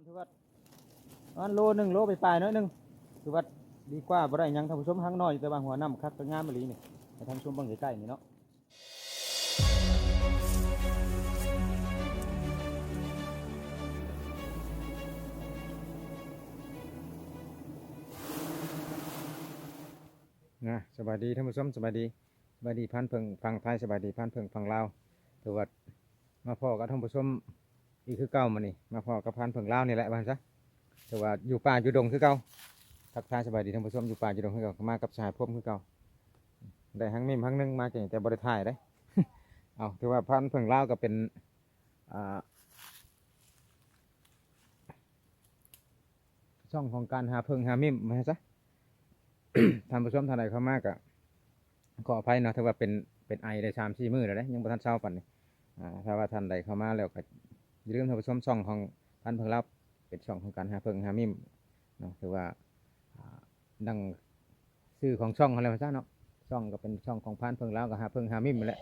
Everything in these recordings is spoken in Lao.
ຖືວ່າປະມານໂລໜຶ່ງ ໂລປາຍໆ ໜ້ອຍໜຶ່ງ ຖືວ່າດີກວ່າບໍ່ໄດ້ຫຍັງທ່ານຜູ້ຊົມ. ຮັງນ້ອຍຢູ່ ແຕ່ວ່າຫົວນ້ຳຄັກງາມອີ່ຫຼີນີ້ ໃຫ້ທ່ານຜູ້ຊົມເບິ່ງໃກ້ໆ ນີ້ເນາະ. ນະ ສະບາຍດີທ່ານຜູ້ຊົມ ສະບາຍດີ ສະບາຍດີພານເຜິ້ງຝັ່ງໄທ ສະບາຍດີພານເຜິ້ງຝັ່ງລາວ. ຖືວ່າມາພໍ້ກັບທ່ານຜູ້ຊົມອີກຄືເກົ່າມື້ນີ້ ມາພໍ້ກັບພານເຜິ້ງລາວນີ້ແຫຼະວ່າຊັ້ນຊະ. ຖືວ່າຢູ່ປ່າຢູ່ດົງຄືເກົ່າ. ທັກທາຍສະບາຍດີທ່ານຜູ້ຊົມ ຢູ່ປ່າຢູ່ດົງຄືເກົ່າ ມາກັບສະຫາຍພົມຄືເກົ່າ. ໄດ້ຮັງມິມຮັງໜຶ່ງມາ ແຕ່ບໍ່ໄດ້ຖ່າຍເດ້. ເອົາ ຖືວ່າພານເຜິ້ງລາວກໍເປັນ ອ່າ ຊ່ອງຂອງການຫາເຜິ້ງຫາມິມວ່າຊັ້ນຊະ. ທ່ານຜູ້ຊົມທ່ານໃດເຂົ້າມາກໍຂໍອະໄພເນາະ ຖືວ່າເປັນ ເປັນໄອໄດ້ສາມສີ່ມື້ແລ້ວເດ້ ຍັງບໍ່ທັນເຊົາປານນີ້. ອ່າ ຖ້າວ່າທ່ານໃດເຂົ້າມາແລ້ວກໍຢ່າລືມທ່ານຜູ້ຊົມ ຊ່ອງຂອງພານເຜິ້ງລາວເປັນຊ່ອງຂອງການຫາເຜິ້ງຫາມິມເນາະ ຖືວ່າ ອ່າ ດັ່ງ ຊື່ຂອງຊ່ອງຫັ້ນແຫຼະວ່າຊັ້ນເນາະ. ຊ່ອງກໍເປັນຊ່ອງຂອງພານເຜິ້ງລາວ ກໍຫາເຜິ້ງຫາມິມຫັ້ນແຫຼະ.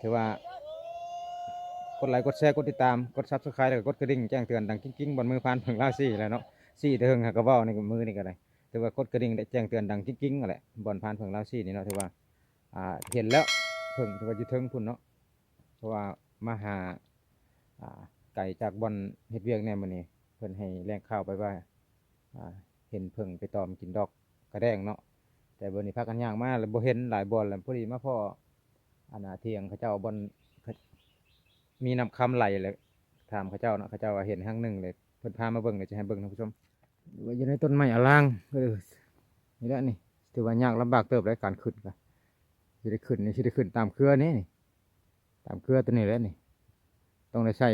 ຖືວ່າກົດໄລ ກົດແຊ ກົດຕິດຕາມ ກົດ Subscribe ແລ້ວກໍກົດກະດິ່ງແຈ້ງເຕືອນດັງກິ້ງໆ ບ່ອນມືພານເຜິ້ງລາວຊີ້ແຫຼະເນາະ. ຊີ້ແຕ່ເທິງຫາກະເວົ້າໃນມືນີ້ກໍໄດ້. ຖືວ່າກົດກະດິ່ງແຈ້ງເຕືອນດັງກິ້ງໆ ຫັ້ນແຫຼະ ບ່ອນພານເຜິ້ງລາວຊີ້ນີ້ເນາະ. ຖືວ່າ ອ່າ ເຫັນແລ້ວ ເຜິ້ງຖືວ່າຢູ່ເທິງພຸ້ນເນາະ. ເພາະວ່າມາຫາ ອ່າ ໄກຈາກບ່ອນເຮັດວຽກແດ່ ມື້ນີ້ເພິ່ນໃຫ້ແຫຼ່ງຂ່າວໄປວ່າ ອ່າ ເຫັນເຜິ້ງໄປຕອມກິນດອກກະແດງເນາະ. ແຕ່ມື້ນີ້ພາກັນຍ່າງມາແລ້ວບໍ່ເຫັນຫຼາຍບ່ອນ ແລ້ວພໍດີມາພໍ້ ອັນນ່າ ຖຽງເຂົາເຈົ້າ ບ່ອນມີນ້ຳຄຳໄຫຼ ແລ້ວຖາມເຂົາເຈົ້າເນາະ ເຂົາເຈົ້າວ່າເຫັນຮັງໜຶ່ງ ເລີຍເພິ່ນພາມາເບິ່ງ ເລີຍຈະໃຫ້ເບິ່ງທ່ານຜູ້ຊົມ. ວ່າຢູ່ໃນຕົ້ນໄມ້ອາລາງ ເອີ ນີ້ແຫຼະນີ້ ຖືວ່າຍາກລຳບາກເຕີບໃດ໋ ການຂຶ້ນກະ ຊິໄດ້ຂຶ້ນນີ້ ຊິໄດ້ຂຶ້ນຕາມເຄືອນີ້ ນີ້ ຕາມເຄືອໂຕນີ້ແຫຼະນີ້ ຕ້ອງໄດ້ໃຊ້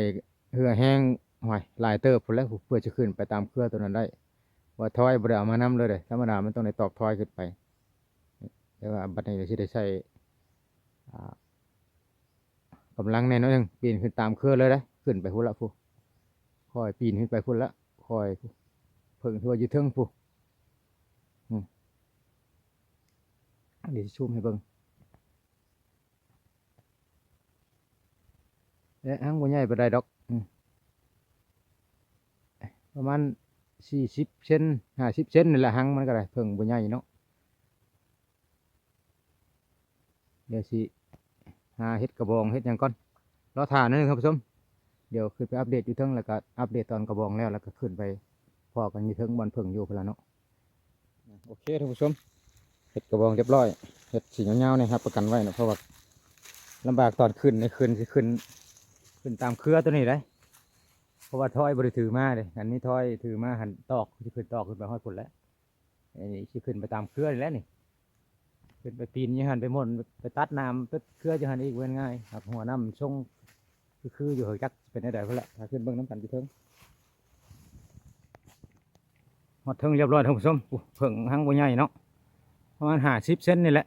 ເຫື່ອແຮງ ໂອ້ຍ ຫຼາຍເຕີບພຸ້ນແຫຼະ ເພື່ອຈະຂຶ້ນໄປຕາມເຄືອໂຕນັ້ນໄດ້ ວ່າທອຍບໍ່ໄດ້ເອົາມານຳເລີຍເດ້ ທຳມະດາມັນຕ້ອງໄດ້ຕອກທອຍຂຶ້ນໄປ ແຕ່ວ່າບັດນີ້ກໍຊິໄດ້ໃຊ້ ອ່າ ກຳລັງແດ່ໜ້ອຍໜຶ່ງ ປີນຂຶ້ນຕາມເຄືອເລີຍເດ້ ຂຶ້ນໄປພຸ້ນລະພຸ້ນ ຄ່ອຍປີນຂຶ້ນໄປພຸ້ນລະ ຄ່ອຍ ເຜິ້ງທີ່ວ່າຢູ່ເທິງພຸ້ນ ອືມ ດຽວຊິຊູມໃຫ້ເບິ່ງ ແລະ ຮັງບໍ່ໃຫຍ່ປານໃດດອກ ອືມ ປະມານສີ່ສິບເຊັນ ຫ້າສິບເຊັນນີ້ແຫຼະ ຮັງມັນກໍໄດ້ ເຜິ້ງບໍ່ໃຫຍ່ເນາະ. ດຽວຊິຫາເຮັດກະບອງເຮັດຫຍັງກ່ອນ ລໍຖ້າໜ້ອຍໜຶ່ງທ່ານຜູ້ຊົມ ດຽວຂຶ້ນໄປອັບເດດຢູ່ເທິງ ແລ້ວກໍອັບເດດຕອນກະບອງແລ້ວ ແລ້ວກໍຂຶ້ນໄປພໍ້ກັນຢູ່ເທິງບ່ອນເຜິ້ງຢູ່ພຸ້ນລະເນາະ. ໂອເຄທ່ານຜູ້ຊົມ ເຮັດກະບອງຮຽບຮ້ອຍ ເຮັດສີຍາວໆນີ້ ຮັບປະກັນໄວ້ເນາະ ເພາະວ່າລຳບາກຕອນຂຶ້ນນີ້ ຂຶ້ນ ຊິຂຶ້ນ ຂຶ້ນຕາມເຄືອໂຕນີ້ໄດ໋ ເພາະວ່າທອຍບໍ່ໄດ້ຖືມາເດ້ ຄັນມີທອຍຖືມາຫັ້ນຕອກ ຊິຂຶ້ນຕອກຂຶ້ນໄປຮອດພຸ້ນແຫຼະ. ອັນນີ້ຊິຂຶ້ນໄປຕາມເຄືອນີ້ແຫຼະນີ້ ຂຶ້ນໄປປີນຢູ່ຫັ້ນ ໄປໝົນ ໄປຕັດນ້ຳຕັດເຄືອຢູ່ຫັ້ນອີກ ບໍ່ແມ່ນງ່າຍ ຫາກຫົວນ້ຳຊົງຄືໆຢູ່ ເຮີ້ຍ ຈັກຊິເປັນແນວໃດພຸ້ນແຫຼະ ຖ້າຂຶ້ນເບິ່ງນຳກັນຢູ່ເທິງ. ຮອດເທິງຮຽບຮ້ອຍທ່ານຜູ້ຊົມ ໂອ້ ເຜິ້ງຮັງບໍ່ໃຫຍ່ເນາະ ປະມານຫ້າສິບເຊັນນີ້ແຫຼະ.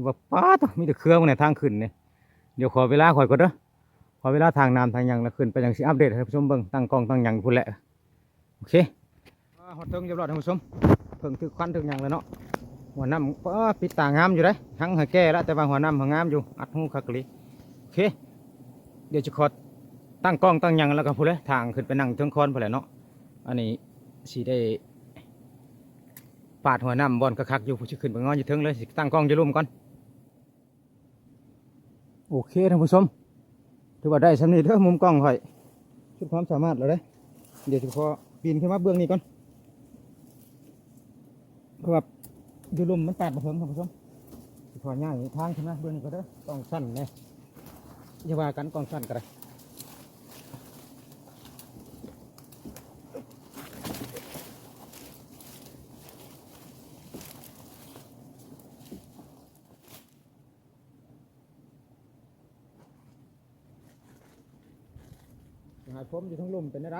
ວ່າ ປາດໂທ້ ມີແຕ່ເຄືອພຸ້ນນະ ທາງຂຶ້ນນີ້ ດຽວຂໍເວລາຂ້ອຍກ່ອນເດີ ຂໍເວລາຖາງນ້ຳຖາງຫຍັງ ແລ້ວຂຶ້ນໄປຈັ່ງຊິອັບເດດໃຫ້ທ່ານຜູ້ຊົມເບິ່ງ ຕັ້ງກ້ອງຕັ້ງຫຍັງພຸ້ນແຫຼະ. ໂອເຄ ຮອດເທິງຮຽບຮ້ອຍທ່ານຜູ້ຊົມ ເຜິ້ງຖືກຄວັນຖືກຫຍັງແລ້ວເນາະ. ຫົວນ້ຳ ປາດ ປິດຕາງາມຢູ່ເດ້ ຮັງຫາແກ່ລະ ແຕ່ວ່າຫົວນ້ຳຫາງາມຢູ່ ອັດຮູຄັກອີ່ຫຼີ. ໂອເຄ ດຽວຊິຂໍຕັ້ງກ້ອງຕັ້ງຫຍັງ ແລ້ວກໍພຸ້ນແຫຼະ ທາງຂຶ້ນໄປນັ່ງເທິງຄອນພຸ້ນແຫຼະເນາະ. ອັນນີ້ຊິໄດ້ປາດຫົວນ້ຳບ່ອນຄັກໆຢູ່ ຜູ້ຊິຂຶ້ນໄປງອນຢູ່ເທິງເລີຍ ຊິຕັ້ງກ້ອງຢູ່ລຸ່ມກ່ອນ. ໂອເຄທ່ານຜູ້ຊົມ ຖືວ່າໄດ້ຊ່ຳນີ້ເດີ ມຸມກ້ອງຂ້ອຍສຸດຄວາມສາມາດແລ້ວເດ້. ດຽວຊິຂໍປີນຂຶ້ນມາເບື້ອງນີ້ກ່ອນ ເພາະວ່າຢູ່ລຸ່ມມັນປາດບໍ່ເຖິງທ່ານຜູ້ຊົມ. ຊິຂໍຍ້າຍທາງຂຶ້ນມາເບື້ອງນີ້ກ່ອນເດີ ກ້ອງສັ້ນແດ່ ຢ່າວ່າກັນ ກ້ອງສັ້ນກໍໄດ້. ຫາຍພົມຢູ່ເທິງລຸ່ມເປັນແນວໃດ?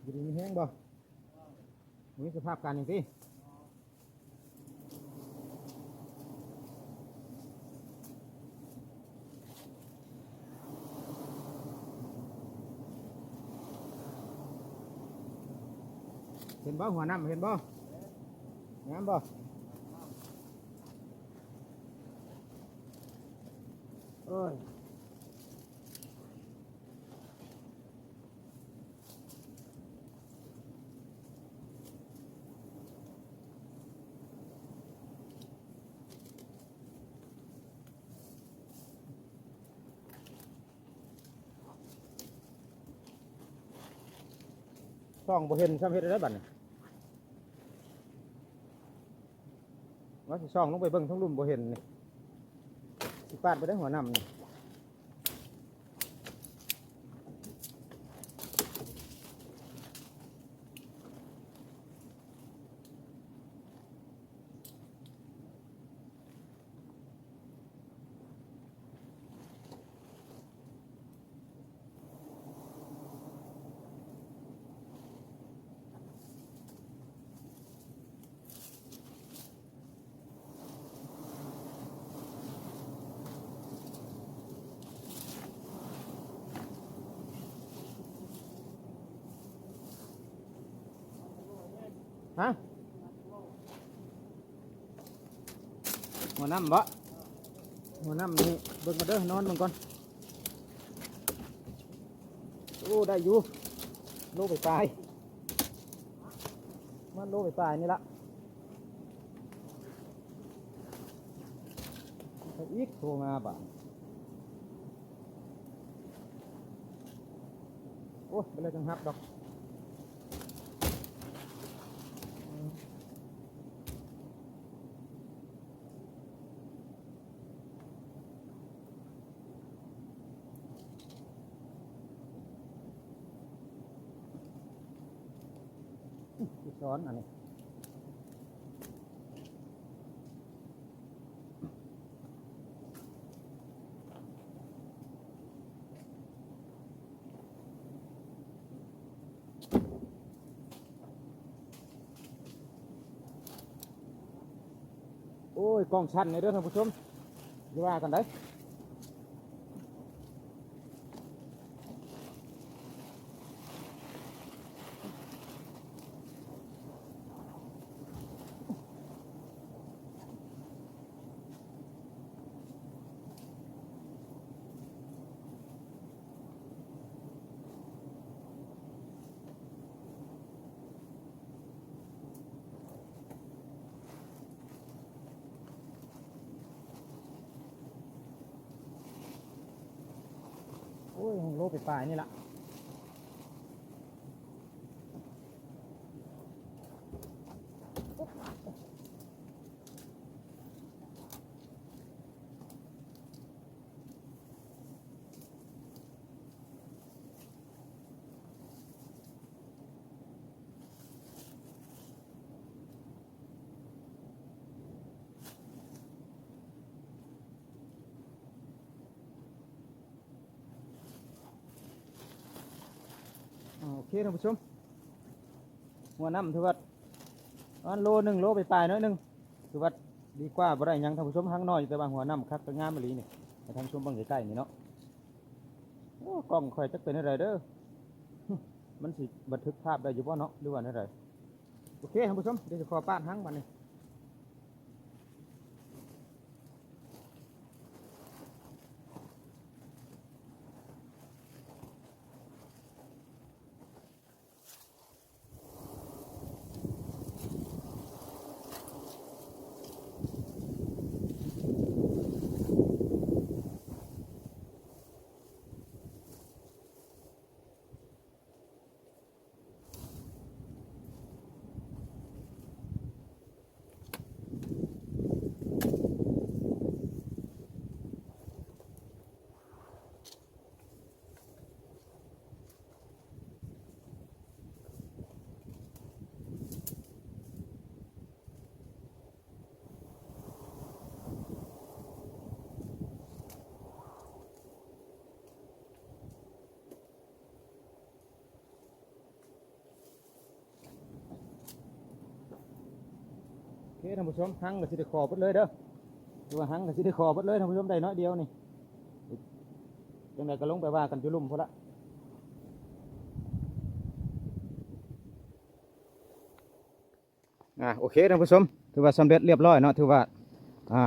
ຢູ່ດີມີແຮງບໍ່? ມີສະພາບການຫຍັງຕິ? ເຫັນບໍ່ ຫົວນ້ຳ ເຫັນບໍ່? ງາມບໍ່? ໂອ້ຍ ສ່ອງບໍ່ເຫັນຊ້ຳ ເຮັດໄດ້ໃດບັດນີ້? ວ່າຊິສ່ອງລົງໄປເບິ່ງທາງລຸ່ມບໍ່ເຫັນນີ້ ຊິປາດໄປໄດ້ຫົວນ້ຳນີ້. ຮະ? ຫົວນ້ຳບໍ່? ຫົວນ້ຳນີ້ເບິ່ງກ່ອນເດີ ນອນເບິ່ງກ່ອນ. ໂອ້ ໄດ້ຢູ່ ໂລໄປປາຍ ປະມານໂລໄປປາຍນີ້ລະ. ໃຜອີກໂທມາບາດ? ໂອ້ຍ ບໍ່ໄດ້ຈັ່ງຮັບດອກ. ອືມ ອີກຊ້ອນອັນນີ້. ໂອ້ຍ ກ້ອງສັ່ນເດີທ່ານຜູ້ຊົມ ຢ່າວ່າກັນໄດ. ໂອ້ຍ ໂລໄປປາຍນີ້ລະ. ອ່າ ໂອເຄທ່ານຜູ້ຊົມ ຫົວນ້ຳຖືວ່າປະມານໂລໜຶ່ງ ໂລປາຍໆໜ້ອຍໜຶ່ງ ຖືວ່າດີກວ່າບໍ່ໄດ້ຫຍັງທ່ານຜູ້ຊົມ ຮັກນ້ອຍ ແຕ່ວ່າຫົວນ້ຳຄັກແຕ່ງາມອີ່ຫຼີນີ້ ໃຫ້ທ່ານຜູ້ຊົມເບິ່ງໃກ້ໆນີ້ເນາະ. ໂອ້ ກ້ອງຂ້ອຍຈັກເປັນແນວໃດເດີ ມັນຊິບັນທຶກພາບໄດ້ຢູ່ບໍ່ເນາະ ຫຼືວ່າແນວໃດ? ໂອເຄທ່ານຜູ້ຊົມ ດຽວຊິຂໍປາດຮັງບາດນີ້. ໂອເຄທ່ານຜູ້ຊົມ ຮັງກໍຊິໄດ້ຂໍເບິດເລີຍເດີ ຄືວ່າຮັງກໍຊິໄດ້ຂໍເບິດເລີຍທ່ານຜູ້ຊົມ ໄດ້ໜ້ອຍດຽວນີ້ ຈັ່ງໃດກໍລົງໄປວ່າກັນຢູ່ລຸ່ມພຸ້ນລະ. ອ່າ ໂອເຄທ່ານຜູ້ຊົມ ຖືວ່າສຳເລັດລຽບຮ້ອຍເນາະ ຖືວ່າ ອ່າ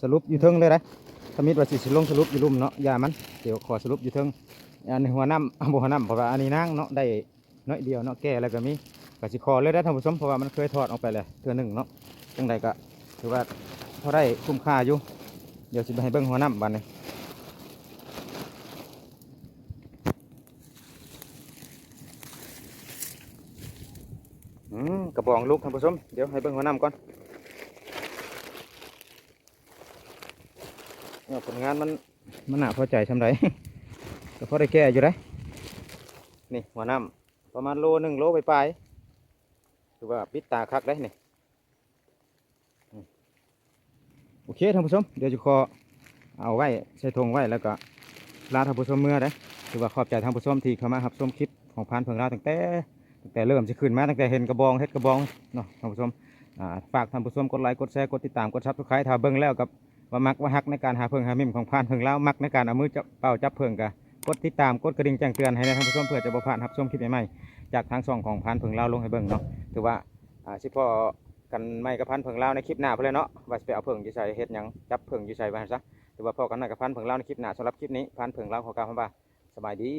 ສະຫຼຸບຢູ່ເທິງເລີຍໄດ໋ ທຳອິດວ່າຊິ ຊິລົງສະຫຼຸບຢູ່ລຸ່ມເນາະ ຢ່າມັນ ດຽວຂໍສະຫຼຸບຢູ່ເທິງ ອັນຫົວນ້ຳ ບໍ່ຫົວນ້ຳ ເພາະວ່າອັນນີ້ນາງເນາະ ໄດ້ໜ້ອຍດຽວເນາະ ແກ່ແລ້ວກໍມີ ກໍຊິຂໍເລີຍໄດ໋ທ່ານຜູ້ຊົມ ເພາະວ່າມັນເຄີຍຖອດອອກໄປແລ້ວເທື່ອໜຶ່ງເນາະ ຈັ່ງໃດກໍຖືວ່າພໍໄດ້ຄຸ້ມຄ່າຢູ່ ດຽວຊິໄປໃຫ້ເບິ່ງຫົວນ້ຳບາດນີ້. ກະບອງລູກ ທ່ານຜູ້ຊົມ. ດຽວໃຫ້ເບິ່ງຫົວນ້ຳກ່ອນ. ເອົາ ຜົນງານມັນ ມັນໜ້າພໍໃຈສ່ຳໃດ ກະພໍໄດ້ແກ່ຢູ່ເດ້. ນີ້ຫົວນ້ຳປະມານໂລໜຶ່ງ ໂລປາຍໆ ຖືວ່າປິດຕາຄັກເດ້ນີ້. ອືມ ໂອເຄ ທ່ານຜູ້ຊົມ, ດຽວຈະຂໍເອົາໄວ້ໃສ່ຖົງໄວ້ ແລ້ວກະລາທ່ານຜູ້ຊົມເມືອເດ້. ຖືວ່າຂອບໃຈທ່ານຜູ້ຊົມທີ່ເຂົ້າມາຮັບຊົມຄລິບຂອງພານເຜິ້ງລາວ ຕັ້ງແຕ່ ຕັ້ງແຕ່ເລີ່ມຊິຂຶ້ນມາ, ຕັ້ງແຕ່ເຫັນກະບອງ ເຫັດກະບອງເນາະ ທ່ານຜູ້ຊົມ. ອ່າ ຝາກທ່ານຜູ້ຊົມກົດໄລ ກົດແຊ ກົດຕິດຕາມ ກົດ Subscribe ຖ້າເບິ່ງແລ້ວກໍວ່າມັກວ່າຮັກໃນການຫາເຜິ້ງຫາມິ້ມຂອງພານເຜິ້ງລາວ, ມັກໃນການເອົາມືຈັບເປົາຈັບເຜິ້ງ ກໍກົດຕິດຕາມ ກົດກະດິ່ງແຈ້ງເຕືອນໃຫ້ແດ່ທ່ານຜູ້ຊົມ ເພື່ອຈະບໍ່ພາດຮັບຊົມຄລິບໃໝ່ໆ ຈາກທາງຊ່ອງຂອງພານເຜິ້ງລາວລົງໃຫ້ເບິ່ງເນາະ. ຖືວ່າ ອ່າ ຊິພໍ້ກັນໃໝ່ກັບພານເຜິ້ງລາວໃນຄລິບໜ້າພຸ້ນແຫຼະເນາະ, ວ່າຊິໄປເອົາເຜິ້ງຢູ່ໃສ ເຮັດຫຍັງ ຈັບເຜິ້ງຢູ່ໃສ ວ່າຊັ້ນຊະ. ຖືວ່າພໍ້ກັນໃໝ່ກັບພານເຜິ້ງລາວໃນຄລິບໜ້າ. ສຳລັບຄລິບນີ້ ພານເຜິ້ງລາວຂໍກ່າວຄຳວ່າ ສະບາຍດີ.